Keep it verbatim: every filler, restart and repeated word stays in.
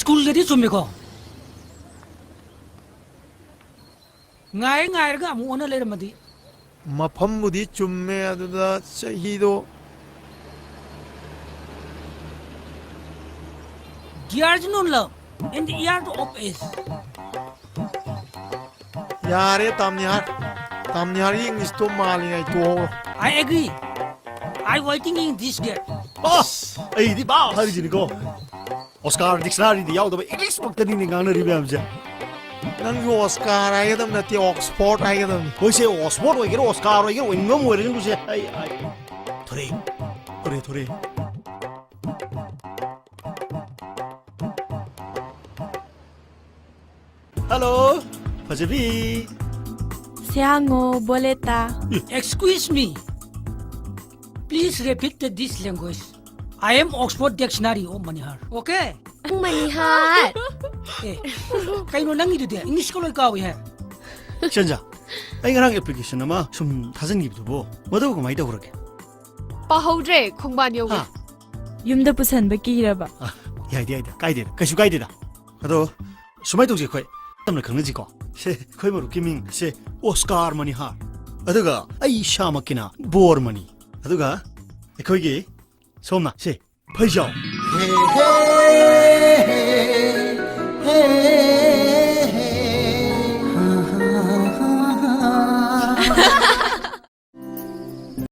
ꯁ꯭ꯀꯨꯜꯗꯗꯤ ꯆꯨꯝꯃꯤꯀꯣ? ꯉꯥꯏ ꯉꯥꯏꯔꯒ ꯑꯃꯨꯛ ꯑꯣꯟꯅ ꯂꯩꯔꯝꯃꯗꯤ? ꯃꯐꯝꯕꯨꯗꯤ ꯆꯨꯝꯃꯦ, ꯑꯗꯨꯗ ꯆꯍꯤꯗꯣ Dear Junun love and the year of age. ꯌꯥꯔꯦ, ꯇꯥꯝꯅꯤꯍꯥꯔ꯫ ꯇꯥꯝꯅꯤꯍꯥꯔꯒꯤ ꯏꯪꯂꯤꯁꯇꯣ ꯃꯥꯜꯂꯤꯉꯩ ꯇꯣꯛꯍꯧꯔꯣ꯫ I agree. I waiting in this gate. ꯑꯁ! ꯑꯩꯗꯤ ꯚꯥꯞ ꯐꯔꯤꯁꯤꯅꯤꯀꯣ꯫ ꯑꯣꯁꯀꯥꯔ ꯗꯤꯛꯁꯅꯥꯔꯤꯗ ꯌꯥꯎꯗꯕ ꯏꯪꯂꯤꯁ ꯃꯛꯇꯅꯤꯅꯦ ꯉꯥꯡꯅꯔꯤ ꯃꯌꯥꯝꯁꯦ꯫ ꯅꯪꯁꯨ ꯑꯣꯁꯀꯥꯔ ꯍꯥꯏꯒꯗꯕ ꯅꯠꯇꯦ, ꯑꯣꯛꯁꯐꯣꯔꯗ ꯍꯥꯏꯒꯗꯕꯅꯤ꯫ ꯍꯣꯏꯁꯦ, ꯑꯣꯛꯁꯐꯣꯔꯗ ꯑꯣꯏꯒꯦꯔꯥ, ꯑꯣꯁꯀꯥꯔ ꯑꯣꯏꯒꯦꯔꯥ, ꯑꯣꯏꯅꯤꯡꯕ ꯑꯃ ꯑꯣꯏꯔꯒꯅꯨꯁꯦ꯫ ꯑꯩ, ꯑꯩ, ꯊꯣꯔꯛꯑꯦ, ꯊꯣꯔꯛꯑꯦ, ꯊꯣꯔꯛꯑꯦ꯫ ꯍꯜꯂꯣ, ꯐꯖꯕꯤ꯫ ꯁ꯭ꯌꯥꯉꯣ ꯕꯣꯂꯦꯇꯥ꯫ Excuse me. Please repeat this language. I am Oxford Dictionary of Manihar. Okay? ꯃꯅꯤꯍꯥꯔ꯫ ꯑꯦ, ꯀꯩꯅꯣ ꯅꯪꯒꯤꯗꯨꯗꯤ? ꯏꯪꯂꯤꯁꯀ ꯂꯣꯏ ꯀꯥꯎꯏ ꯍꯦ꯫ ꯁꯟꯖꯥ, ꯑꯩ ꯉꯔꯥꯡ ꯑꯦꯄ꯭ꯂꯤꯀꯦꯁꯟ ꯑꯃ ꯁꯨꯝ ꯊꯥꯖꯤꯟꯈꯤꯕꯗꯨꯕꯨ, ꯃꯗꯨ ꯀꯃꯥꯏꯅ ꯇꯧꯈ꯭ꯔꯒꯦ? ꯄꯥꯍꯧꯗ꯭ꯔꯦ, ꯈꯣꯡꯕꯥꯟ ꯌꯧꯔꯦ꯫ ꯍꯥ? ꯌꯨꯝꯗ ꯄꯨꯁꯟꯕ ꯀꯤꯔꯕ? ꯑ, ꯌꯥꯏꯗ, ꯌꯥꯏꯗ, ꯀꯥꯏꯗꯦꯗ, ꯀꯩꯁꯨ ꯀꯥꯏꯗꯦꯗ꯫ ꯑꯗꯣ, ꯁꯨꯃꯥꯏꯅ ꯇꯧꯁꯤ ꯑꯩꯈꯣꯏ, ꯇꯞꯅ ꯈꯪꯅꯁꯤꯀꯣ꯫ ꯁꯦ, ꯑꯩꯈꯣꯏ ꯃꯔꯨꯞꯀꯤ ꯃꯤꯡ, ꯁꯦ, ꯑꯣꯁꯀꯥꯔ ꯃꯅꯤꯍꯥꯔ꯫ ꯑꯗꯨꯒ ꯑꯩ ꯏꯁꯥꯃꯛꯀꯤꯅ ꯕꯣꯔ ꯃꯅꯤ꯫ ꯑꯗꯨꯒ ꯑꯩꯈꯣꯏꯒꯤ ꯁꯣꯝꯅ, ꯁꯦ, ꯐꯩꯖꯥꯎ꯫